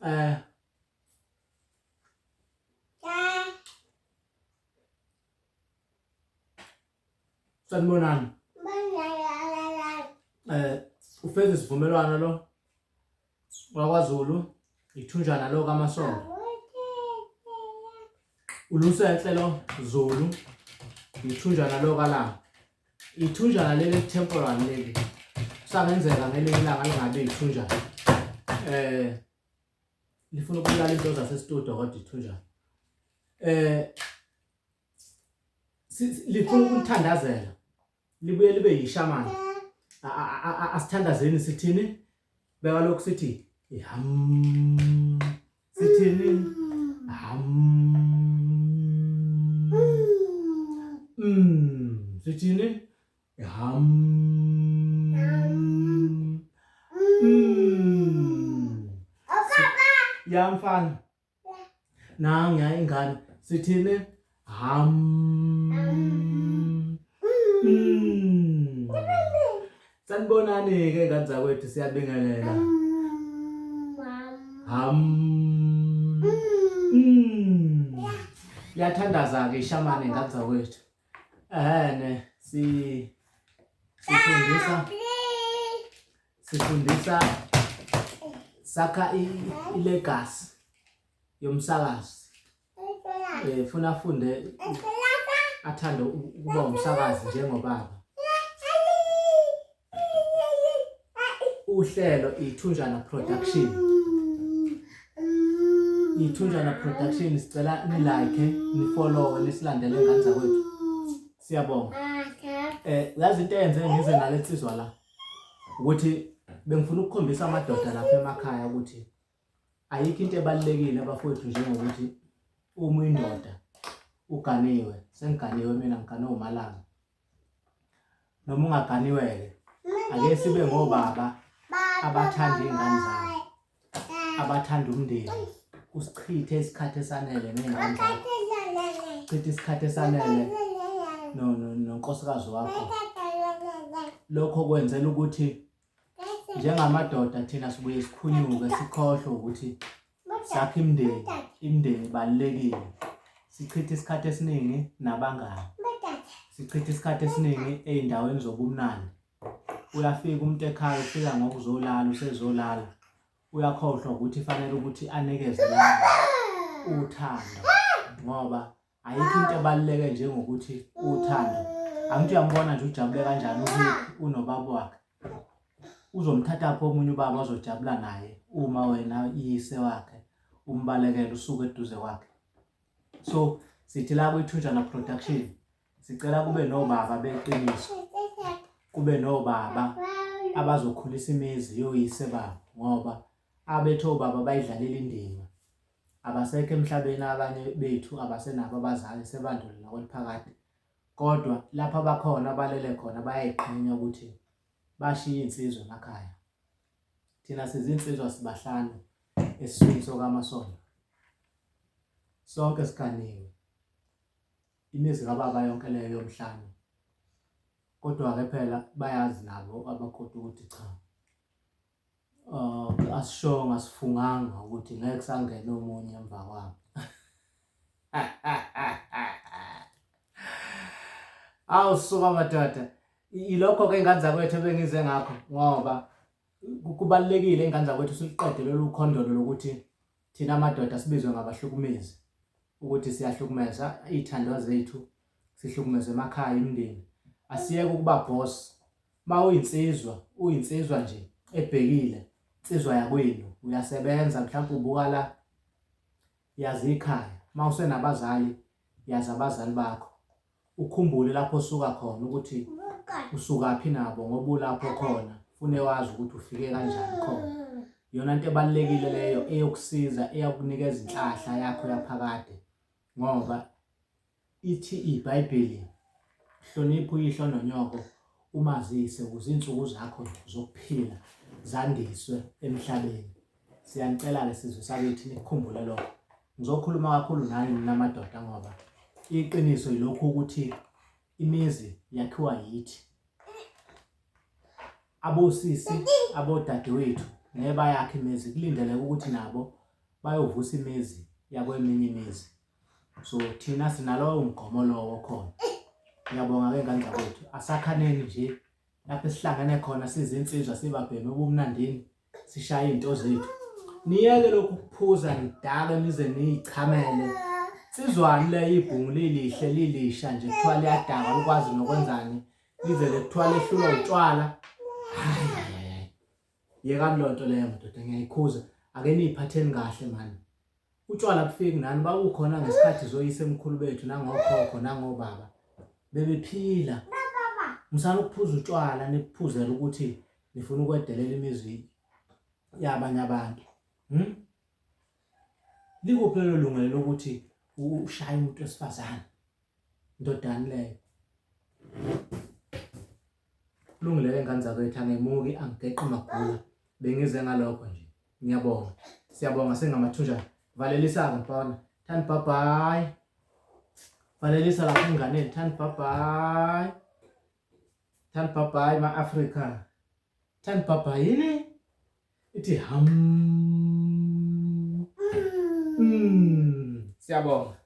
Eh Sanibonani. Eh ufeza isivumelwano lo wakwaZulu ithunjana lo kaMasongo. Ulusenhle lo Zulu ithunjana lo kaLanga. Ithunjana leli temporal leli. Kusangenzeka ngelinye ilanga lingabe ithunjana. Eh lifuna ukubulala into zasestudio kodwa ithunjana. Eh lifuna ukulithandazela libuye libe yishamani asithandazeni sithini beka lokhu sithi ham sithini ham sithini ham ya mfana Nangiya ingane sithini? Ham. Mm. Sanibonani ke ngane zakwethu siyabingelela. Ham. Mm. Liyathandaza ke ishamane ngane zakwethu. Ehene si sifundisa sifundisa sakha ilegacy yomsakazi eh funa afunde athande ukuba umsakazi njengobaba uhlelo ithunjana production ithunjana production sicela ni like ni follow nisilandele ngane zakwethu siyabonga eh uyazi into eyenze ngize naletsizwa la ukuthi bengifuna ukukhombisa amadoda lapha emakhaya ukuthi ayikho into ebalulekile abafowethu njengokuthi uma uyindoda uganiwe sengiganiwe mina ngigane umalanga noma ungaganiweke ake sibe ngobaba abathanda iy'ngane zabo abathanda umndeni usichithe isikhathi esanele ney'ngane zakho chitha isikhathi esanele nonkosikazi wakho lokho kwenzela ukuthi njengamadoda thina sibuye sikhunyuke sikhohlwe ukuthi sakhe imindeni imindeni ibalulekile sichitha isikhathi esiningi nabangani sichitha isikhathi esiningi ey'ndaweni zobumnandi uyafika umuntu ekhaya ufika ngokuzolala usezolala uyakhohlwa ukuthi fanele ukuthi anikeze laba uthando ngoba ayikho into ebaluleke njengokuthi uthando angithi uyambona nje ujabule kanjani uHappy unobaba wakhe uzomthatha phi omunye ubaba ozojabula naye uma wena iyise wakhe umbalekela usuke eduze kwakhe so sithi la kwithunjana production Sicela kube nobaba beqiniso, kube nobaba abazokhulisa imizi yoyise babo ngoba abethu obaba bayidlalile indima. Abasekho emhlabeni abanye bethu abasenabo abazali sebandule nakweliphakade. Kodwa lapho abakhona abalele khona bayayiqhenya ukuthi bashiye iy'nsizwa emakhaya. Thina sizinsizwa sibahlanu esiswini sokaMasondo. Sonke siganiwe. Imizi kababa yonke leyo yomhlane. Kodwa-ke phela bayazi nabo abakhoti ukuthi cha asishongo asifunganga ukuthi ngeke kusangena omunye emva kwabo. Awu suka madoda. Ilokho-ke ingane zakwethu ebengize ngakho ngoba kubalulekile ingane zakwethu siluqede lolu khondolo lokuthi thina madoda sibizwe ngabahlukumezi ukuthi siyahlukumeza iy'thandwa zethu sihlukumeze emakhaya imindeni asiyeke ukuba boss uma uyinsizwa uyinsizwa nje ebhekile insizwa yakwenu uyasebenza mhlawumbe ubuka la yazi ikhaya uma usenabazali yazi abazali bakho ukhumbule lapho osuka khona ukuthi usukaphi nabo ngoba ulapho khona fune wazi ukuthi ufike kanjani khona iyona nto ebalulekile leyo eyokusiza eyakunikeza inhlahla yakho yaphakade ngoba ithi iBhayibheli hlonipha uyihlo nonyoko umazise ukuze izinsuku zakho zokuphila zandiswe emhlabeni Siyanicela-ke sizwe sakithi nikukhumbule lokho. Ngizokhuluma kakhulu nani nina madoda ngoba iqiniso yilokhu ukuthi imizi yakhiwa yithi. Abosisi, abodadewethu ngeke bayakhe imizi kulindeleke ukuthi nabo Bayovusa imizi yakweminye imizi. So thina sinalowo mgomo lowo khona. Ngiyabonga ke ngane zakwethu. Asakhaneni nje lapho esihlangene khona sizinsizwa sibabheme ubumnandini sishaye izinto zethu. Niyeke lokhu kuphuza nidake nize niyichamele. Nsizwani le ibhungu lilihle lilisha nje kuthiwa liyadaka likwazi nokwenzani livele kuthiwa lehlulwa utshwala. Hayi hayi hayi. Yekani lonto leyo madoda ngiyayikhuza. Ake niyiphatheni kahle mani. Utshwala bufiki nani babukhona ngesikhathi zoyise emkhulu bethu nangokhokho nangobaba. Bebephila. Musani ukuphuza utshwala niphuzela ukuthi nifuna ukwedelela imizi yabanye abantu. Likuphi lelo lungelo lokuthi ushaye umuntu wesifazane? Ndodani leyo. Kulungile ke ngane zakwethu angemuki angigeqi magula. Bengize ngalokho nje. Ngiyabonga. Siyabonga singamathunjana. Valelisa-ke mfana. Thani bye bye. Valelisa lapha enganeni. Thani bye bye. Thani bye bye ma-Afrika. Thani bye bye yini? Ithi ham. Siyabonga.